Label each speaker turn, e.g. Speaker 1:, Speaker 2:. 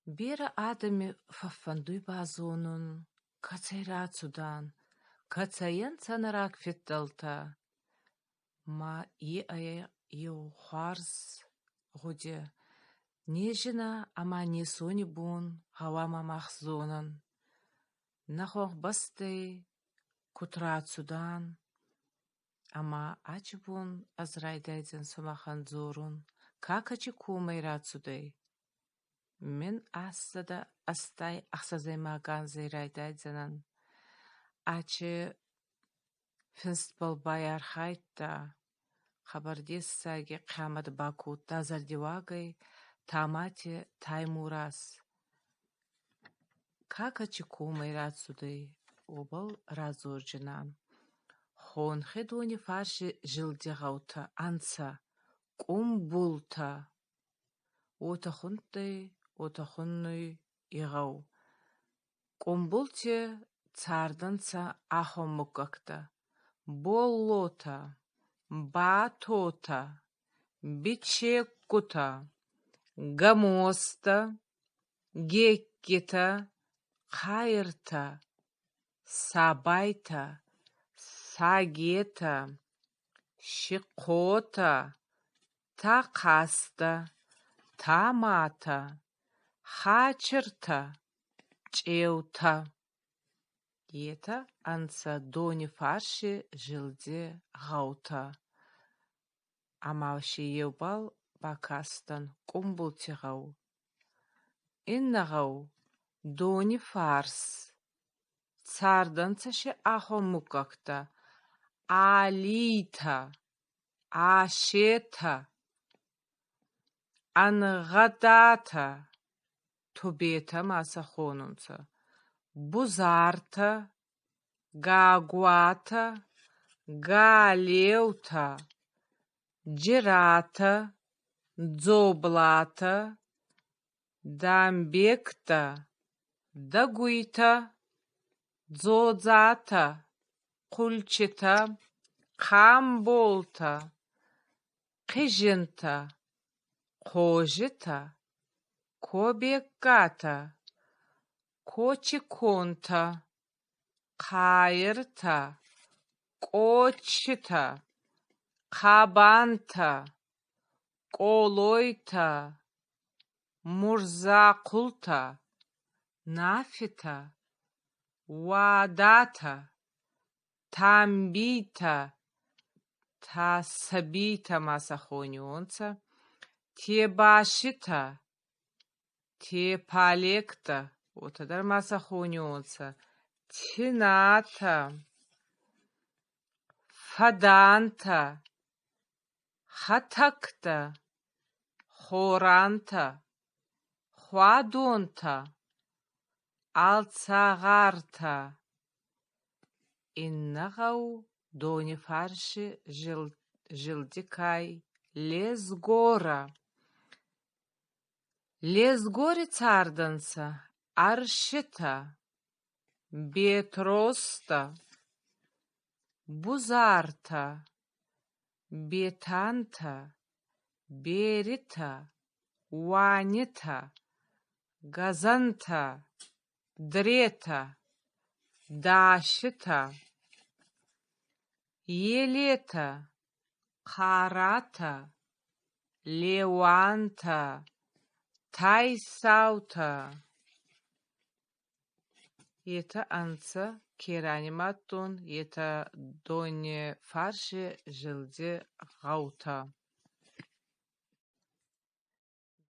Speaker 1: Берӕ адӕми фӕффӕндуй базонун, кӕцӕй рацудан, кӕцӕй ӕнцӕ нӕ рагфиддӕлтӕ. Ма е ӕй еу хуарз гъуди. Не зинӕ ӕма не исонибон гъӕуама мах зонӕн. Нӕ хуӕнхбӕстӕй куд рацудан ӕма ачибон ӕз райдайдзӕн сумахӕн дзорун, ка кӕци комӕй рацудӕй. 1186-ӕймаг анзӕй райдайдзӕнӕн. Ачи финстбӕл байархайдта, хъӕбӕр дессаги хъиамӕт бакодта зӕрдиуагӕй Тамати Таймураз. Ка кӕци комӕй рацудӕй, уобӕл радзордзӕнӕн. Хонхи Донифарси зилди гъӕутӕ ӕнцӕ: Къумбултӕ, уотӕ хундтӕй, уотӕ хуннуй и гъӕу. Къумбулти цардӕнцӕ ахуӕн муггӕгтӕ: Боллотӕ, Бӕтотӕ, Бичегкутӕ, Гӕмостӕ, Гегкитӕ, Хъайиртӕ, Сабайтӕ, Сагетӕ, Сихъотӕ, Тахъазтӕ, Таматӕ, Хачиртӕ, Чъеутӕ. Етӕ ӕнцӕ Донифарси зилди гъӕутӕ. Ӕма си еубал бакастӕн Къумбулти гъӕу. Иннӕ гъӕу Донифарс. Цардӕнцӕ си ахуӕн муггӕгтӕ: Алийтӕ, Асетӕ, Ӕнгъӕдатӕ, Тубетӕ ма сӕ хонунцӕ, Бузартӕ, Гагуатӕ, Гӕлӕутӕ, Джератӕ, Дзоблатӕ, Дамбегтӕ, Дӕгуйтӕ, Дзодзатӕ, Хъульчитӕ, Хъамболтӕ, Хъизинтӕ, Хъозитӕ, Кобегкатӕ, Кочиконтӕ, Хъайиртӕ, Къоччитӕ, Хъабантӕ, Къолойтӕ, Мурзахъултӕ, Нафитӕ, Уӕдатӕ, Тамбийтӕ, Тасабийтӕ ма сӕ хонионцӕ, Тебаситӕ, Тепалегтӕ, уотӕ дӕр ма сӕ хонионцӕ, Тинатӕ, Фӕдантӕ, Хӕтӕгтӕ, Хорантӕ, Хуадонтӕ, Алцагъартӕ. Иннӕ гъӕу Донифарси зилди ка ӕй Лезгорӕ. Лезгори цардӕнцӕ Ӕрситӕ, Бетрозтӕ, Бузартӕ, Бетантӕ, Беритӕ, Уанитӕ, Гӕзӕнтӕ, Дретӕ, Дашитӕ, Елетӕ, Хъаратӕ, Леуантӕ, Тайсаутӕ. Етӕ ӕнцӕ, ке ранимадтон, етӕ Донифарси зилди гъӕутӕ.